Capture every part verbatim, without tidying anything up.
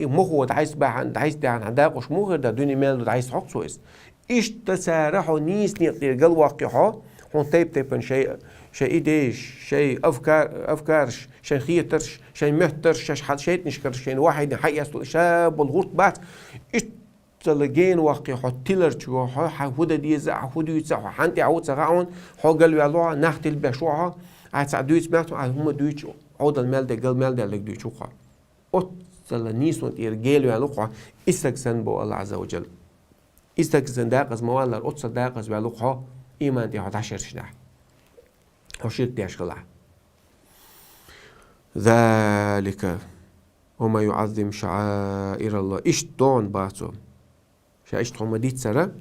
И мохо дӀайса бахьан, дӀайса дахьан хьан дакъош муха хир да, дуьне мел ду дӀайса хьокху цо иза. Иштта цара хьо нийса некъа тӀера галваккхе хьо, хьуна тайп-тайпана шай, шай идейш, шай афкар-, афкарш, шайн хетарш, шайн моьттарш, шаьш хьал шайтӀанашкара шайна вахьайдина хьаэцлу, ша болу гӀурт бац. Иштта гена ваккхе хьо тиларчо, хьо хьан хӀу дан деза, хьан хӀу дуьйца, хьо хьан тӀехь ву ца хаьа хьуна, хьо галваьлла ву хьо, нах тилбеш ву хьо, ахь цхьаъ дуьйцу мел, ахь хӀума дуьйцу, Ӏодал мел де, гал мел де лаг дуьйцу хьо. Оццала нийсонан тӀера гелаваьлла ву хьо, и стаг санна боху Аллах Азза ва Джалла. И стаг санна дакъаза ма валлара, оццала дакъаза ваьлла ву хьо, иман тӀе хьо дӀашершнехь. Хьо ширк деш хилахь. Залика ва ман юӀаззим шаӀаираллахӀ. Иштта догӀун бацо. Ша иштта хьо ма диццара,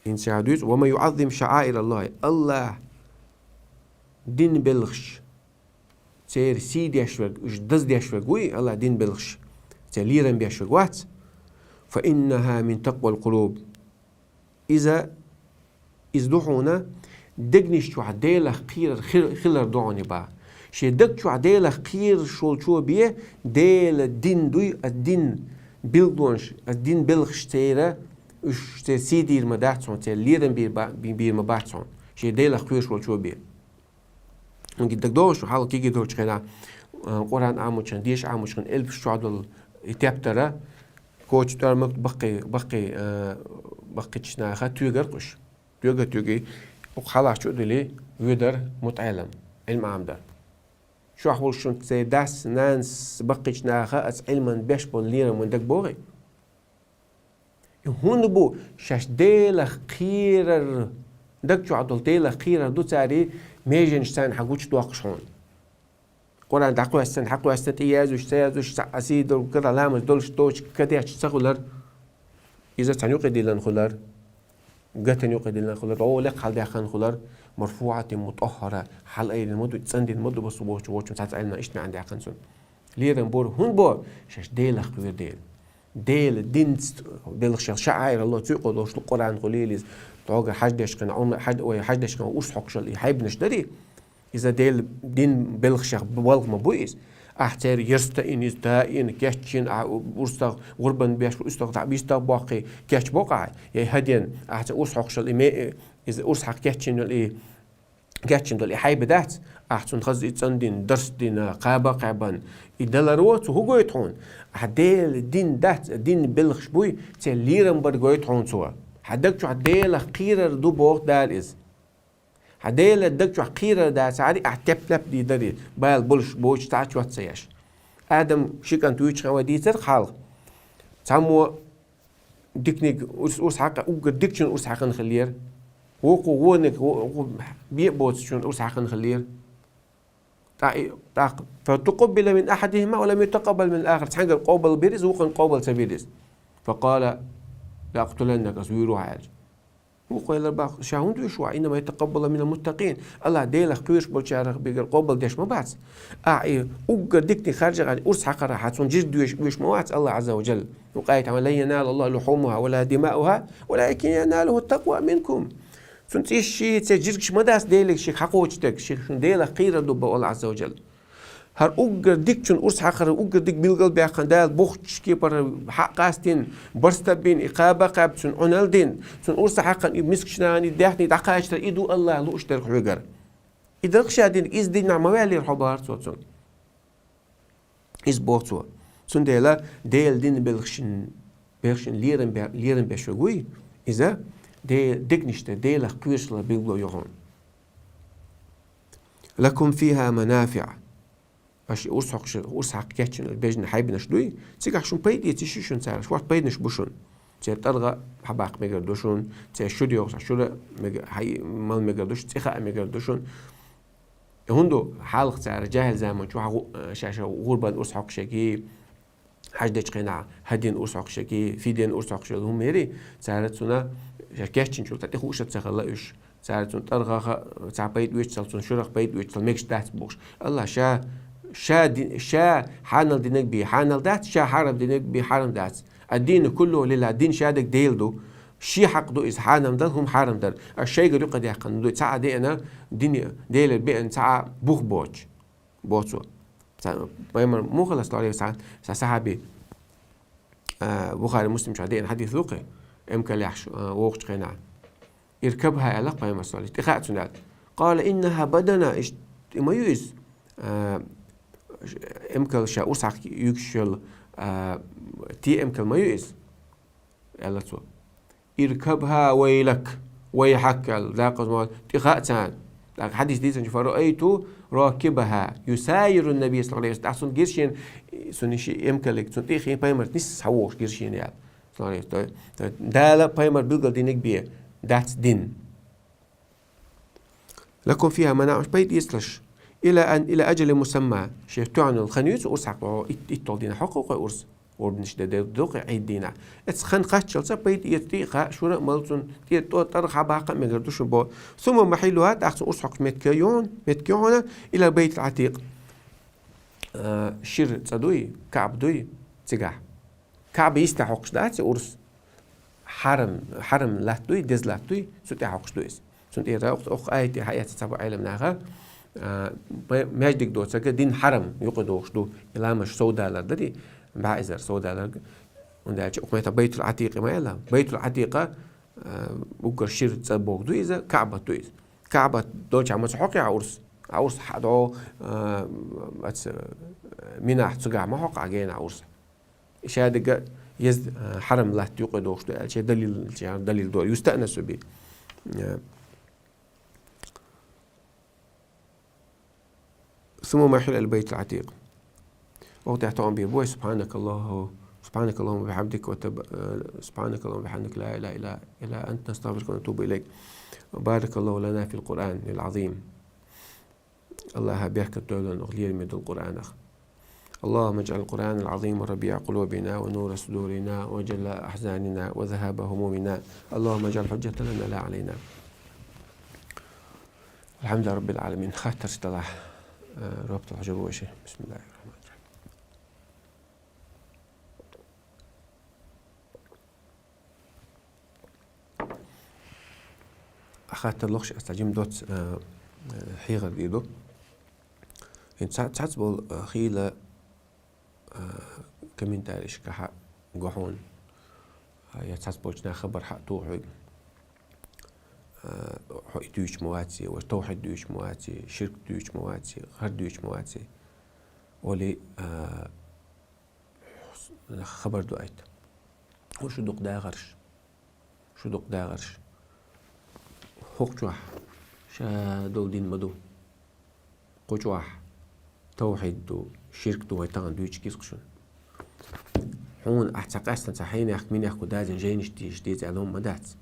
ХӀинца дуьйцу: «Ва ман юӀаззим шаӀаираллахӀи», Аллах дин белхаш, церан сий деш верг, уьш даздеш верг вуй, Аллах дин белхаш, церан лерам беш верг вац, «фа иннахӀа мин такъвал къулуб». Иза, иза ду хьуна дегнаш чохь Делах кхерар хи-, хилар догӀуни бан. Шен даг чохь Делах кхераш волчо бен, Делан дин дуй, ас дин билгалонаш, ас дин белхаш церан, уьш церан сий дийр ма дац хьуна, церан лерам бийр ба-, би-, бийр ма бац хьуна, шен Делах кхоьруш волчо бен. Хьуна дагадогӀуш ду, хьалха кегий долчу хенахь, а, Къуръан Ӏамочун, деша Ӏамочун элпаш чохь долу и тептара, коча тӀоьрмаг баккхий, баккхий, а, баккхийчу наха тоьгар кхуш. Тоьга-тоьги, укх хьалхачу а дили, воьдар мутаӀелам, Ӏилма Ӏамадар. Чохь волуш шун церан дас, нанас, баккхийчу наха аса Ӏилман беш болу лерам вайн дагабогӀий? И хӀунда бу шаьш Делах кхерар, даг чохь долу Делах кхерар ду цара, меженаш царна хьан гучудоккхуш хьуна? Къуръан дӀакхоьссина, хьакхоьссина, тӀе яздеш, ца яздеш, цхьаъ а сий долу, кара ламаз долуш доцуш, кадехча ца хуьлар, иза цхьана юкъа диллина хуьлар, гатана юкъа диллина хуьлар, дӀо лекха хьалдаьккхина хуьлар, марфуӀатин мутӀаххара, хьалаайдина ма ду, цӀандина ма ду, басу бохучу вочун цхьацца Ӏилман иштта маьӀна даьккхина цунна. Лерам бора хӀунда бо? Шаьш Делах кхоьру дела. Делан динца белхаш шаӀаираллахӀ, цуьйкъа долуш ду Къуръан хуьлийла иза, доггара хьаж деш хина, Ӏумра, хьаж, ой, хьаж деш хина урс хьокхуш йолу и хьайбанаш дарий? Иза Делан дин белхашех балха ма бу иза. Ахь церан ярста ина иза, таина, кечйина, ахь урсах гӀурбан беш, урсах дӀа, бистах боккхий, кечбо-кх ахь, я хӀаден, ахь церан урс хьокхуш йолу и ме-, иза урс хьакха кечйина йолу и, кечйина долу и хьайба дац, ахь цунна хаза и цӀандина, дарс дина, кхаба а кхаьбна, и даларо цо хӀун гойту хьуна? Ахь Делан дин дац, дин белхаш буй, церан лерам бар гойту хьуна цо. Хьан даг чохь Делах кхерар ду боху Дала иза. Хьан Делан даг чохь кхерар дацахьара, ахь теп-леп дийр дарий, бала болуш боцуш цхьа а чот ца еш. Адам ши кӀант вуьйчу хьан вай дийцар хьалха. Цхьаммо диканиг урс, урс хьакха, уггар дикачун урс хьакхана хиллера. Вукхо вониг, во-, во-, бе а боцучун урс хьакхана хиллера. ТӀаккха, тӀаккха, «فتقبل من أحدهما ولم يتقبل من الآخر». Цхьаьнгара къобал бира иза, вукхунна къобал ца бира иза. «فقال لأقتلنك», ас вуьйр ву хьан аьлча. Вукхо элира боху, ша хӀунда вуьйш ву, «إنما يتقبل من المتقين». Аллах Делах кхоьруш болчарах бигара къобал деш ма бац. Ахь и уггар диканиг харжа гӀан урс хьакхархьама цунна жирг доьшуш оьшуш ма вац Аллах Азза ва Джалла. Вукхо аят хьама: «لن ينال الله لحومها ولا دماؤها ولكن يناله التقوى منكم». Цунна цӀийш ши, церан жиргаш ма дац Деле шега хьакхочуш дерг, шега шун Делах кхерар ду боху Аллах Азза ва Джалла. ХӀара уггар дикачун урс хьакхар, уггар дика билгал баьккхина Дала бухучу кепара хьакъ къастийна, барстаб бина, и кхаба а кхаьбна, цунна Ӏуналла дина, цунна урс хьакхарна и мискачу нахана и даьхни дӀакхачийтар, и ду Аллах лууш дерг хьоьгара. И дагахь ша динарг иза динехь ма ваьллера хьо, бохура цо цунна. Иза боху цо. Цундела Делан дин белхашна, белхашна лерам бе-, лерам беш верг вуй, иза де-, дегнаш тӀе Делах кхоьруш хилар билгало йо хьуна. «لكم فيها منافع». Аша урс хьокхуш, урс хьакха кечйина бежана хьайбанаш дуй, цигахь шун пайда эций ши шун цара, шорта пайданаш бу шун. Церан тӀаргӀа хьабаккха мегар ду шун, церан шура йогӀуш, шура мега-, хьай-, мала мегар ду шун, цӀе хаа мегар ду шун. ХӀунда хьалха цара жаьхӀил заман чохь гӀу-, ша-ша гӀурбан урс хьокхуш ерг, хьаж дечу хенахь хӀадин урс хьокхуш ерг, фиден урс хьокхуш ерг хӀума мери, цара цунна ша кечйинчул тӀе хууш а ца хилла уьш. Цара цунна тӀаргӀаха цхьа пайда оьцуш ца хилла, цунна шурах пайда оьцуш ца хилла мегаш дац бохуш. Аллах ша, ша ди-, ша хьанал динарг бен хьанал дац, ша хьарам динарг бен хьарам дац. «الدين كله لله», дин шадерг Дела ду. Шен хьакъ ду иза хьанал дар, хӀума хьарам дар. Аш шайгара юкъадаьккхина ду, цхьа а деана, дин Делера беана цхьа а бух боцуш. Боху цо. Цхьа, пайхамар муха лаца тӀе цхьа, цхьа сахьаби, а, Бухари, Муслим чу деана хьадис ду-кх, эмкал яхаш, а, вогӀучу хенахь. «اركبها», аьлла пайхамар, саллаллаху алейхи ва саллям, тӀе хаьа цунна аьлла. «قال إنها بدنة», иштта и ма ю иза, а, эмкал ша урс хьакха юьгуш йолу, а, те эмкал ма ю иза, аьлла цо. «اركبها ويلك», «ويحك», аьлла, дакъаза ма, тӀе хаьа царна. ТӀаккха хьадис дийцинчу: «فرأيت راكبها يساير النبي صلى الله عليه وسلم». ТӀаккха цунна гира шена, цунна ши эмкалиг, цунна тӀе хин пайхамар нисса схьавогӀуш гира шена аьлла. Саллаллаху алейхи ва саллям. Дала пайхамар билгал диниг бен дац дин. «لكم فيها منافع», пайда эцалаш. «إلى أن، إلى أجل مسمى». Шен тоьхна йолу хан ю цу урс хьакха, ит-, итталгӀа дийнахь хьокху кху урс, урбанаш де, де, доккху Ӏид дийнахь. Эцу хан кхаччалца пайда эца тӀе а хаьа, шура а мала цунна, тӀера тӀо тӀаргӀа хьабаккха а мегар ду шуна бо. «ثم محلها», тӀаккха цу урс хьокхучу меттиге ю хьуна, меттиге ю хьуна, «إلى البيت العتيق». А, шира цӀа дуй, КаӀба дуй, цигахь. КаӀба йистехь хьокхуш дац и урс. Хьарам, хьарам латта дуй, деза латта дуй, цу тӀехь хьокхуш ду иза. Цунна тӀера окх-, окх аят тӀе хьаэцна цхьаболу Ӏеламнаха, а, пай-, маьждиг доцург дин хьарам юкъа дохуш ду, и ламаз совдалар дарий, бӀе эзар совдаларг. ХӀунда аьлча укх меттехь Байтул-Ӏатикъ ма аьлла. Байтул-Ӏатикъа, а, уггар шира цӀа бохург ду иза, КаӀбат ду иза. КаӀбат долчохь ма ца хьокху ахь урс. Ахь урс хьа дӀо, а, аца, Минахь цигахь ма хьокху ахь гена ахь урс. Шадерг еза, а, хьарам латта юкъа дохуш ду аьлча, далил, далил дора. يستأنس به. А. «ثم محلها إلى البيت العتيق». Оха тӀехь тоам бийр бой: «سبحانك الله، سبحانك اللهم وبحمدك وتب-، آه، سبحانك اللهم وبحمدك، لا إله إلا، إلا أنت، نستغفرك ونتوب إليك. بارك الله لنا في القرآن العظيم». АллахӀа беркат дойла оха лераме долу Къуръанах. «اللهم اجعل القرآن العظيم ربيع قلوبنا ونور صدورنا وجلاء أحزاننا وذهاب همومنا. اللهم اجعله حجة لنا لا علينا». الحمد لله رب العالمين. Хаттарш делахь, э, робт хьожур ву аша. بسم الله الرحمن الرحيم. Хаттар лохуш аса жим доц, э, э, хьехар дийр ду. ХӀинца ца-, цхьацца болу, э, хийла, э, комментарийшкахь го хьуна, э, я цхьацца болчу наха хабар хьа а туху хьоьга. Э, хьо и дуьйцуш ма ваций, вай тавхьид дуьйцуш ма ваций, ширк дуьйцуш ма ваций, хӀара дуьйцуш ма ваций. Олий, э, хабар ду айта. Хьо шу дукха дагӀарш. Шу дукха дагӀарш. ХӀокху чохь ша долу дин ма ду. Кху чохь тавхьид ду, ширк ду, вай тахана дуьйцуш киск шуна. Хьуна ахь цхьа къаьстина цхьа хьенехк, минехк хӀу дазина жайнаш тийша деза аьлла ма дац.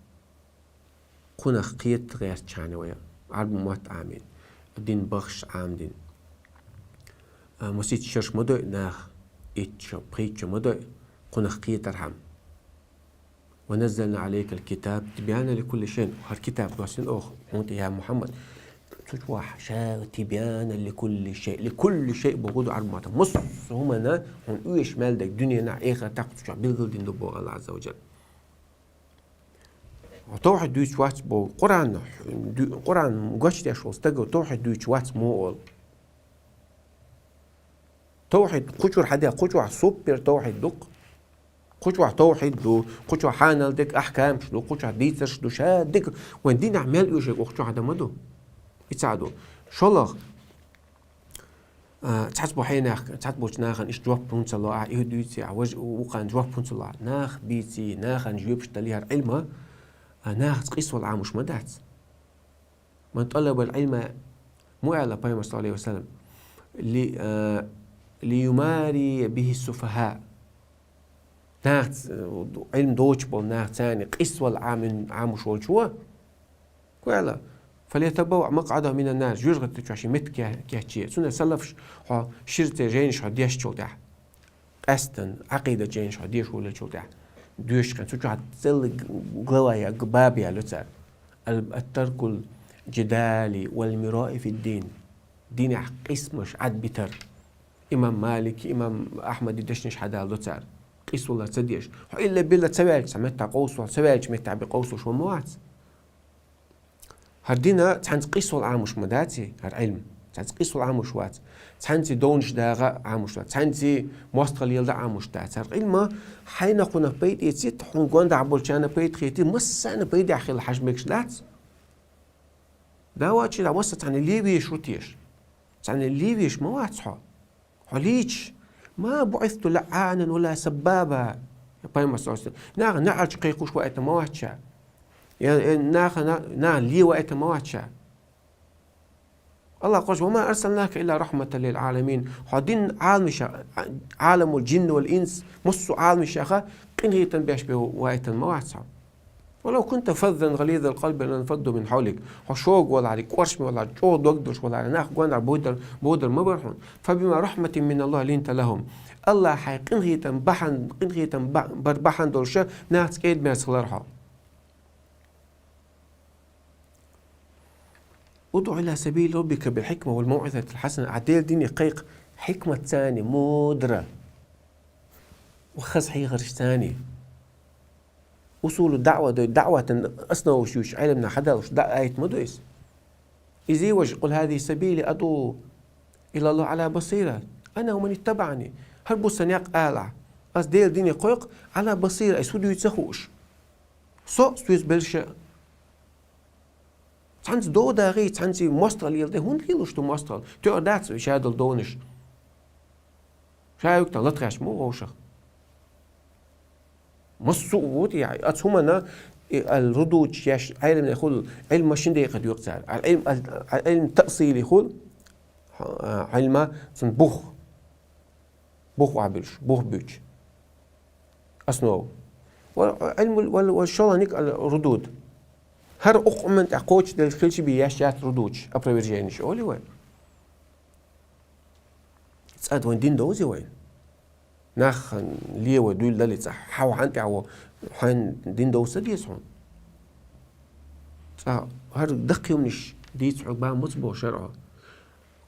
Кхунах кхета гӀертачхьана вай, Ӏарбу мотт Ӏамийна, дин бахаш Ӏамдина. А, масийтта шарш ма дойу наха, итт шо, пхийтта шо ма дойу, кхунах кхетархьама. «ونزلنا عليك الكتاب تبيانا لكل شيء». ХӀара китаб доссина оха хьуна тӀе, я Мухьаммад. Цу чохь ша «تبيانا لكل شيء». «لكل شيء» боху ду Ӏарбу маттахь. Массо а хӀуманна хьуна оьшуш мел дерг дуьненахь, эхартахь цу чохь билгалдина ду боху АллахӀ Ӏазза ва Жалла. Тавхьид дуьйцуш вац боху. Къуръан, дуь-, Къуръан гочдеш волу стага тавхьид дуьйцуш вац мо олу. Тавхьид кху чуьра хьаде, кху чохь супер тавхьид ду-кх. Кху чохь тавхьид ду, кху чохь хьанал дерг ахкамаш ду, кху чохь дийцарш ду, ша дерг вайн динехь мел оьшург кху чохь дан ма ду. И цхьаъ ду. ШолгӀа, а, цхьацца бу хьенех, цхьацца болчу нахана иштта жоп хӀунда ца ло ахь, и дуьйций ахь, важа вукхарна жоп хӀунда ца ло ахь. Нах бийций, нахана жоьпаш дали хӀара Ӏилма, а, нахаца къийсавала Ӏамош ма дац. «من طلب العلم», ма аьлла пайхамар, саллаллаху алейхи ва саллям, «ли-, а, ليماري به السفهاء». Нахаца, а, Ӏилма доцуш болу нах царна къийсавала Ӏамин-, Ӏамош волчо, ку аьлла: «فليتبوأ مقعده من النار», жоьжахати чохь шен меттиг ке-, кечъе. Цундела салафаш хьо шира церан жайнаш хьо дешначул тӀаьхьа, къаьстина, Ӏакъидат жайнаш хьо дешаш волчул тӀаьхьа, доьшуш хьан, цу чохь целый г-, глава я, г-, баб яьлла цара. Ал-, «الترك الجدال والمراء في الدين». Динехь къийсамаш Ӏад битар. Имам Малик, имам Ахьмади дешнаш хьадала до цара. Къийсавала ца деш. Хьо илла билла ца ваьлча, цхьа меттахь къовсавала ца ваьлча, меттахь бен къовсалуш ван ма вац. ХӀара дина цхьаьнца къийсавала Ӏамош ма даций, хӀара Ӏилма. Цхьаьнца къийсал Ӏамош вац. Цхьаьнца довнаш дагӀа Ӏамош вац. Цхьаьнца мостагӀал лелада Ӏамош дац. ХӀара Ӏилма хьайна хьуна пайда эцийта, хьона гонаха болчарна пайда хетийта, массарна пайда хила хьажа мегаш дац. Дала вац, массаза цхьанне ле везаш ву теша. Цхьанне ле везаш ма вац хьо. Хьо лийча: «ما بعثت لعانا ولا سبابا». Пайхамар, саллаллаху Ӏалайхи ва саллам, наха наӀараш кхайкхаш ваийтина ма вац ша. Я, я, наха, на-, наха ле ваийтина ма вац ша. АллахӀа къуръан чу: «وما أرسلناك إلا رحمة للعالمين». Хьо дин Ӏаламаша, عالم الجن والإنس, массо Ӏаламашка къинхетам беш бе ваийтина ма вац хьо. «ولو كنت فظا غليظ القلب لانفضوا من حولك». Хьо шога валаре, кӀоршаме валаре, чӀоагӀа дог долаш валаре, нах гонахьара бодар, бодар ма бар хьона. «فبما رحمة من الله لنت لهم». АллахӀа хьайна къинхетам бахьан, къинхетам ба-, бар бахьан долаш нахаца кӀеда-мерза хилар хьо. «ادع إلى سبيل ربك بالحكمة والموعظة الحسنة». Ӏа Даьла дине кхайкха хьикматаца, мудра, ва хаза хьехарашца. «أصول الدعوة» да, даӀвата основаш юча Ӏилманах хьадалуш да аят ма дий из? Из вай: «قل هذه سبيلي أدعو إلى الله على بصيرة أنا ومن اتبعني». ХӀара бусалба никъ ала: «Аз Даьла дине кхойкх على بصيرة», аз хӀу дувц ца хууш. Со, со веза белша. Цхьанца дов дагӀе, цхьанца мостагӀал леладе, хӀунда лелаш ду мостагӀал? Тоъар дац шадала довнаш. Ша юкта латхаш ма вовшах. Массо а ву те, аца хӀумана, и, ал-рудуд еш, Ӏилманах хул, Ӏилма шин декъа дукха цар. Ал-Ӏилм, ал-, ал-Ӏилм таъсили хул, а, Ӏилма цун бух. Бух вабилш, бух буч. Основа. Ва Ӏилмул, ва, ва шоланик ал-рудуд. ХӀара укх Ӏуман тӀа кхочушдеш хилча бе еш яц рудудаш, опроверженеш оли вай. ЦӀа вайн дин довзе вай. Нах ле вай дуйла дале цӀа, хьо хьан тӀа во, хьан дин довса деза хьона. ЦӀа хӀара даккхий хӀуманаш дийца хьога бан муц бо шарӀо.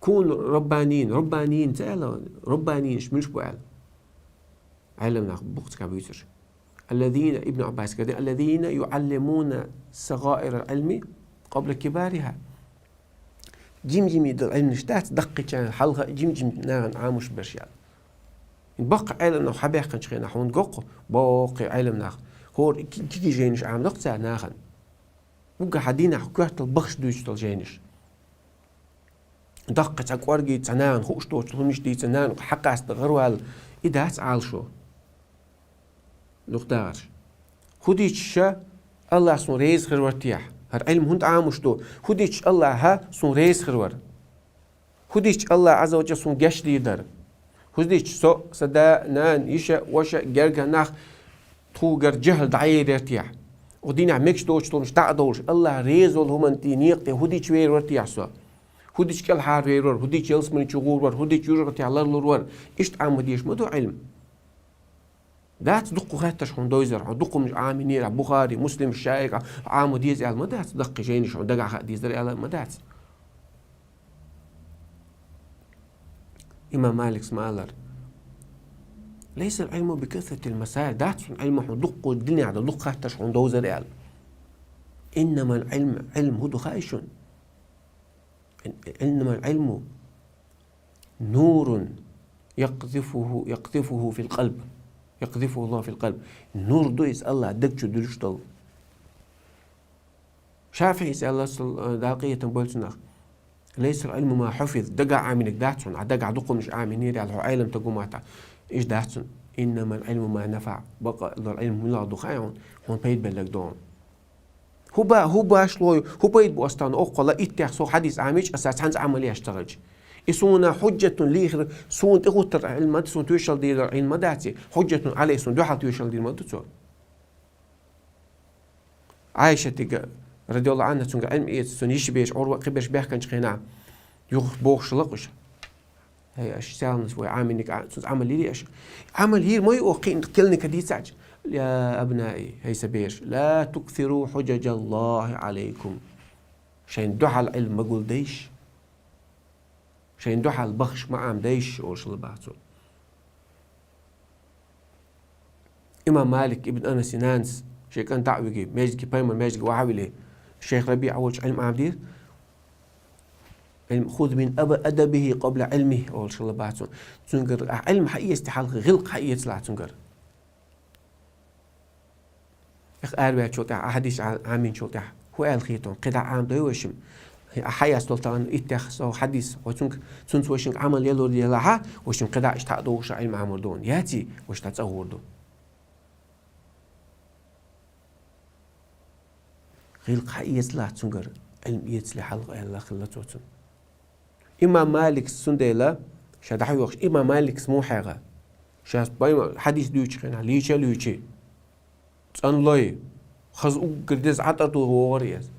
«كونوا ربانيين», ربانيين ца аьлла, ربانيين муьлш бу аьлла. Ӏилманах бухцка буьйцуш. «الذين», Ибн Ӏаббас гӀадин: «الذين يعلمون صغائر العلم قبل كبارها». Жим-жима дола Ӏилманаш дац, даккхийчарна хьалха жим-жима нахана Ӏамош берш аьлла. Баккха Ӏилманах хьабаьхкача хенахь хьона гохху, боккхий Ӏилманах. ХӀора ки-, киги жайнаш Ӏамадаккха цар нахана. Уггар хьа динах коьртал бахаш дуьйцуш дола жайнаш. Даккха цхьа кӀорги, цхьа нахана хууш доцу хӀуманаш дийца, нахана хьакъаста гӀарвала, и дац Ӏалашо. Дукха дагӀарш. ХӀу дича ша, АллахӀ суна реза хир вар техьа. ХӀара Ӏилма хӀунда Ӏамош ду? ХӀу дича АллахӀа суна реза хир вар. ХӀу дича АллахӀ Ӏазза ва Джалла суна гечдийр дар. ХӀу дича со, са да, нана, йиша, ваша, герга нах тхогара жахӀал дӀаерар техьа. Укх динехь мегаш доцу хӀуманаш дӀа а довлуш, АллахӀ реза волу хӀуманна тӀе, некъа тӀе хӀу дича вер вар техьа со? ХӀу дича кӀелхьара вер вар, хӀу дича ялсамани чу гӀур вар, хӀу дича южаргӀатехь ларлур вар? Иштта Ӏамма дезаш ма ду Ӏилма. Дац дуккха хаттарш хьуна довзар, хьуна дуккха хӀуманаш Ӏамийнера, Бухари, Муслим, Шафиъ, Ӏамма деза аьлла ма дац, даккхий жайнаш хьуна дагахь хаа дезар аьлла ма дац. Имам Маликс ма аллара: «ليس العلم بكثرة المسائل», дац хьуна Ӏилма хьуна дуккха динехь долу дуккха хаттарш хьуна довзар аьлла. «إنما العلم», Ӏилма хӀу ду хаий шуна? «إنما العلم نور يقذفه، يقذفه في القلب، يقذفه الله في القلب». Нур ду иза, АллахӀа даг чу дуьллуш долу. ШафиӀис аьлла, сул-, э, Дала къинхетам бойла цунах: «ليس العلم ما حفظ», дагахь Ӏамийнарг дац хьуна, Ӏа дагахь дуккха хӀуманаш Ӏамийнера аьлла, хьо Ӏилма тӀе гума тӀе. Иштта дац хьуна. «إنما العلم ما نفع», бакъ долу Ӏилма муьлха ду хаий хьуна, хьуна пайда белларг ду хьуна. ХӀу ба-, хӀу башлой, хӀу пайда бу ас тахана оккхула иттех со хьадис Ӏамийча, аса цхьаьнца Ӏамал еш ца хилча? И суна хьуджатун лийхира, суна тӀехӀуттар Ӏилма дац, суна тоьшалла дийр Ӏилма дац, хьуджатун Ӏалай, суна дуьхьал тоьшалла дийр ма ду цо. Ӏайшатига, радияллаху Ӏанха, цуьнга Ӏилма эца, цуьнан йиша бераш, Ӏурва а кхиберш баьхкинчу хенахь, юха бохуш лакхуш. ХӀей, аша царнаш вай Ӏамийниг а, цуьнца Ӏамал йири аша? Ӏамал йийр ма ю оха кхин кхелниг дийцача. Я абнаи, хӀей сан бераш, ла туксиру хьуджаджаллахи Ӏалайкум. Шайн дуьхьал Ӏилма ма гулдайша. Шайн дуьхьал бахаш ма Ӏамадайша, олуш ла баха цо. Имам Малик ибн Анас нанас шен кӀант дӀа а вигий, маьждиге, пайхамар маьждиге охьа а вилий, шайх РабиӀа волчу Ӏилма Ӏамадийра. علم، خذ من أب-، أدبه قبل علمه, олуш хилла бац цуьнан. Цуьнгара ахь Ӏилма хьаэцале хьалха гӀиллакх хьаэцалахь цуьнгара. Эхь араваьллачул тӀаьхьа, ахь хьадис Ӏа-, Ӏамийначул тӀаьхьа, хӀун аьлла хеташ, кхидӀа Ӏамадой вайшимма? Ахь хьаястал тахана иттех со хьадис, хьо цуьнга, цунца вайшинга Ӏамал ялур делахь, вайшимма кхидӀа иштта хьа а догӀуш Ӏилма Ӏамор ду хьуна. Яций, вайшта цӀа гӀур ду. ГӀиллакх хьаэцалахь цуьнгара, Ӏилма эцале хьалха аьлла хилла цо цунна. Имам Малик цундела, ша дӀахьоьхуш, имам Малик муха хьегӀа? Ша пайхамар хьадис дуьйцучу хенахь лийча а лийчий, цӀанлой, хаза уггар деза Ӏа тӀе а тухуш вогӀура иза.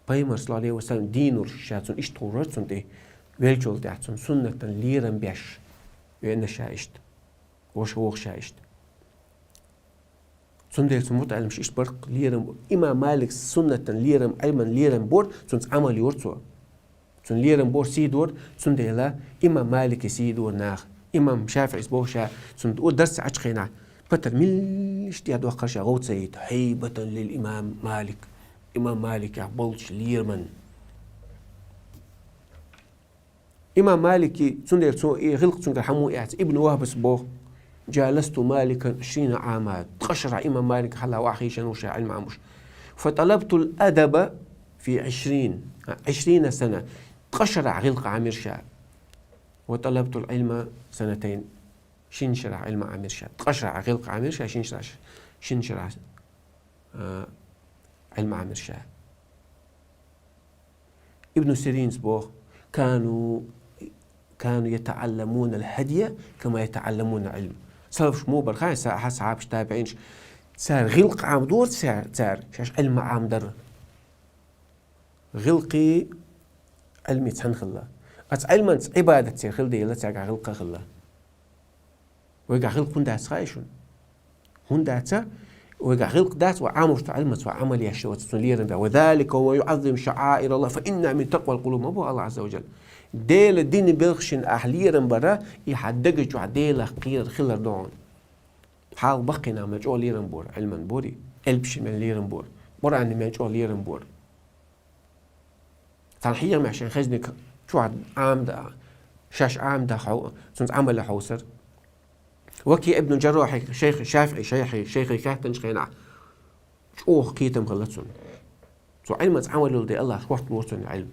Пайхамар, саллаллаху Ӏалайхи ва саллам, дийна волуш ша цунна иштта гӀур вара цунна тӀе, веллачул тӀаьхьа цунна суннатан лерам беш веана ша иштта. Ваша вогӀу ша иштта. Цундела цу мутаӀаллимаша иштта бара лерам, имам Малик суннатан лерам, Ӏилман лерам бора, цунца Ӏамал йора цо. Цунна лерам бора, сий дора, цундела имам Малике сий дора наха. Имам ШафиӀис боху ша, цунна о дарс Ӏачу хенахь, патар милла иштта дохкура ша гӀовца йита, хьайбатан лил имам Малик. Имам Маликехь болчу лераман. Имам Малики, цундела цо и гӀиллакх цуьнгара хьан муха эцна, Ибн Вахбас боху: «Джаласту Маликан ишрина Ӏама». Ткъа шарахь имам Малик хьалха вахийшина ву ша Ӏилма Ӏамош. «Фаталабтул адаб фи ишрин, а, ишрина сана». Ткъа шарахь гӀиллакх Ӏамийра ша. «Ва талабтул Ӏилма санатайн». Шина шарахь Ӏилма Ӏамийра ша. Ткъа шарахь гӀиллакх Ӏамийра ша, шина шарахь, шина шарахь, а, Ӏилма Ӏамийра ша. Ибн Сиринс боху: «Кану, кану ятаӀалламунал хӀадия, кама ятаӀалламунал Ӏилм». Салафаш муха бара хаьий, са-, хьа-, сахьабаш, табиӀинаш, цара гӀиллакх Ӏамадора цара, цара, шаьш Ӏилма Ӏамадора. ГӀиллакхий Ӏилмий цхьаьна хилла. Оцу Ӏилманца Ӏибадат церан хилла дела, цаьргахь гӀиллакх а хилла. Вайгахь гӀиллакх хӀунда дац хаьий шуна? ХӀунда дац? Вайгахь гӀиллакх дац, вай Ӏамош долчу Ӏилманца вай Ӏамал еш оцу цуьнан лерам бен. «Ва залика ва ман юӀаззим шаӀаираллахӀ фа иннахӀа мин такъвал къулуб», ма боху АллахӀа Ӏазза ва жалла. Делан динан белхашна ахь лерам бар, и хьан даг чохь Делах кхерар хилар ду хьуна. Хьалха баккхий нах мел чӀогӀа лерам бора, Ӏилман бора, элпашна мел лерам бора, Къуръанна мел чӀогӀа лерам бора. Цхьана хьехамех шайн хезниг чохь Ӏамда, шаьш Ӏамда хьо-, цуьнца Ӏамале хьовсар. Ваки ибн Джаррахьи шайх, ШафиӀи шайхи, шайхе хаьттинчу хенахь, чӀогӀа кхетам хилла цунна. Цо Ӏилманца Ӏамал йолу дела АллахӀа шортта лора цунна Ӏилма.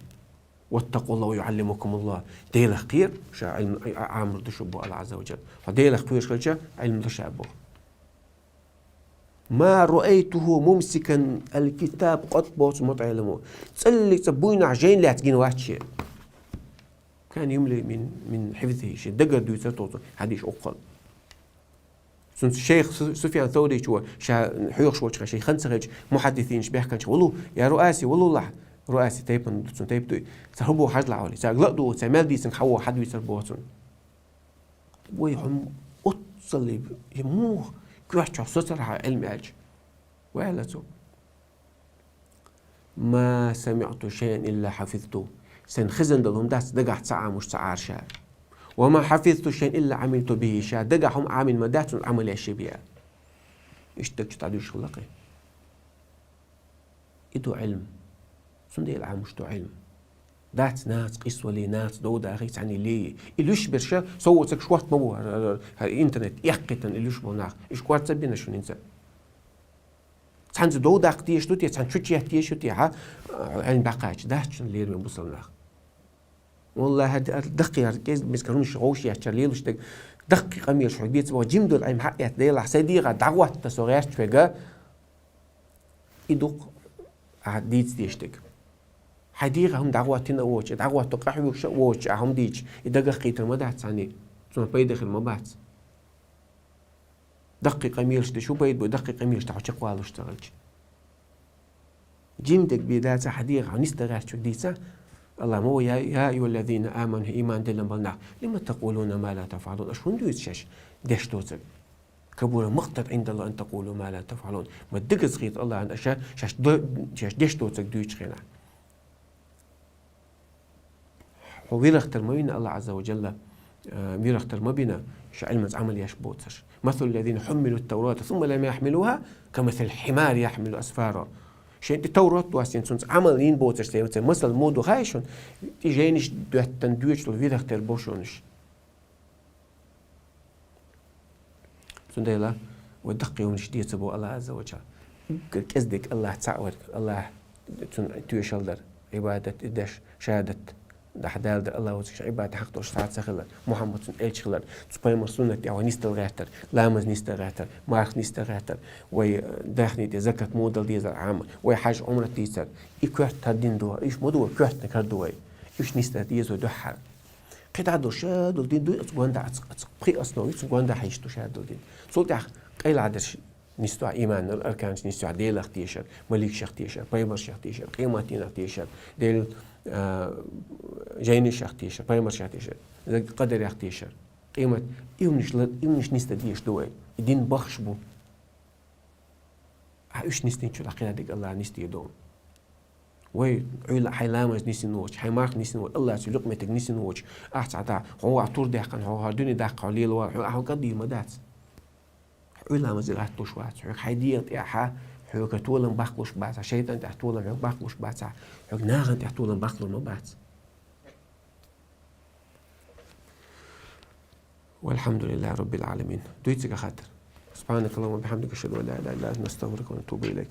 «ВаттакъуллахӀа ва юӀаллимукумуллахӀ». Делах кхера, ша Ӏилма а-, а-, Ӏамор ду шу боху АллахӀа Ӏазза ва жалла. Хьо Делах кхоьруш хилча, Ӏилма ду ша боху. «Ма раайтуху мумсикан ал-китаб къат», боху цу мутаӀаллимо. ЦӀаллиг цӀа буйнахь жайна лаьцна гина вац шен. Кана юмли мин, мин хьифзихӀи, шен дагара дуьйцура тхуна хьадисаш укхал. Цуьнца шайх Су-, Суфьян Савричо ша хьоьхуш волчу хенахь, шен хан ца хилча, мухьаддисинаш баьхкинчу: «Валу, я Руаси, валулахь». Руаси тайпана ду, цуьнан тайпа дуй. Цара хӀун боху хьажа лахь олий. Цаьрга ла а дугӀу, цара мел дийцинарг хьан воху хьадуьйцура боху цунна. Вай хьо-м оццалла, я муха коьртачохь соцара хьан Ӏилма аьлча? Вай аьлла цо: «Ма самиӀту шайъан илла хьафизту». Сайн хезна долу хӀума дац дагахь ца Ӏамош ца Ӏара ша. «Ва ма хьафизту шайъан илла Ӏамилту бихӀи». Ша дагахь хӀума Ӏамийна ма дац, цунна Ӏамал еш бен. Иштта даг чу дӀадуьйш хилла кхин. И ду Ӏилма. Цундела Ӏамош ду Ӏилма. Дац нахаца къийсавалий, нахаца дов дахий, цхьаьний лий. И луьйш берш, со воцург шортта ма бу, хӀара, хӀара интернет эккхийтина и луьйш болу нах. Уьш кӀорца бина шуна хӀинца. Цхьаьнца дов даккха дезаш ду те, цхьаьнца чу чехка дезаш ду те, хьан, Ӏилма дӀакхача, дац шуна лераме бусалба нах. Валлахьи, хӀара, хӀара даккхий, хӀара кӀезиг-мезиг хӀуманаш вовшах еччара лелаш дерг, даккхий къамелаш хьоьга деца боху, жима долу Ӏилма хьаэцна делахь, сайн дегӀах дӀагӀотта со гӀерташ верг, и ду-кх ахь дийца дезаш дерг. Хьайн дегӀах хӀума дӀагӀоттина а воцуш, дӀагӀотто къахьоьгуш а воцуш, ахь хӀума дийцча, и дагах кхийтар ма дац цхьаьний, цунах пайда хир ма бац. Даккхий къамелаш деш хӀун пайда бу, даккхий къамелаш тӀехь хьо чекхвалуш ца хилча? Жима дерг бен дац, хьан дегӀах хьо нисдан гӀерташ верг дийца, АллахӀа ма вай: «Я, я айюхӀаллазина аману», хӀай ийман диллина болу нах, «лима такъулуна ма ла тафӀалун», аша хӀунда дуьйцу шаьш деш доцург? «Кабура мактан ӀиндаллахӀи ан такъулу ма ла тафӀалун». Ма дегаза хета АллахӀана аша шаьш до-, шаьш деш доцург дуьйцучу хенахь. Хьо вирах тера ма вина АллахӀа Ӏазза ва Джалла, э, вирах тера ма бина, ша Ӏилманца Ӏамал еш боцурш. «Масалу ллазина хьуммилу ттаврата сумма лам яхьмилуха, камасалил хьимари яхьмилу асфара». Шен тӀе Товрат доссийна, цунца Ӏамал йина боцурш тӀе, цӀе масал мо ду хаьий шуна, тӀе жайнаш доьттан доьчул вирах тера бо шоаш. Цундела вай даккхий хӀуманаш деца бо Аллах Азза ва Джалла. Уггар кӀезига Аллах цаӀ вар, Аллах цунна тоьшалла дар, Ӏибадат деш, шахӀадат дахьа Дала дар, Аллах вацаш Ӏибадат хьакъ долаш цхьа ца хилар, Мухьаммад цун элча хилар, цу пайхамар суннат тӀехь вай нисдала гӀертар, ламаз нисдала гӀертар, марха нисдала гӀертар, вай, э, даьхни тӀе закат мо дала дезар Ӏама, вай хьаж Ӏумрат дийцар. И коьрта хӀара дин ду, уж ма ду вай, коьртаниг хӀара ду вай. Уж нисдала деза вай дуьххьара. КхидӀа долаш шадола дин ду, аца гонда, аца, аца пхи основа, аца гонда хьийш ду шадола дин. Цул тӀехьа къайлагӀа дерш нисдоахь, иман арканаш нисдоахь, Делах тешар, маликашех тешар, пайхамарашех тешар, къематдийнах тешар, Дел, а, жайнашех тешар, пайхамарашех тешар, къадарех тешар, къемат, и хӀуманаш ла-, и хӀуманаш нисдала дезаш ду вай. И дин бахаш бу. А уж нисдинчул тӀехьа кхидӀа дерг Аллах нисдергда. Вай, Ӏуйла-, хьай ламаз нисдина воацаш, хьай марха нисдина воацаш, Аллах цу юкъ меттиг нисдина воацаш, ахь цхьа тӀа, хьо а тур даьккхина, хьо хӀара дуьне даккха, хьо лела вар, хьо, хьо кӀа дийр ма дац. Ӏуйла ламаза гӀаттуш вац, хьоьга хьай дегӀа тӀехьа, хьоьга толам баккхалуш бац, шайтӀан тӀехь толам хьоьга баккхалуш бац, хьоьга нахана тӀехь толам баккхалур ма бац. والحمد لله رب العالمين. Дуй цига хаттар. سبحانك اللهم وبحمدك، أشهد أن لا إله إلا أنت، نستغفرك ونتوب إليك.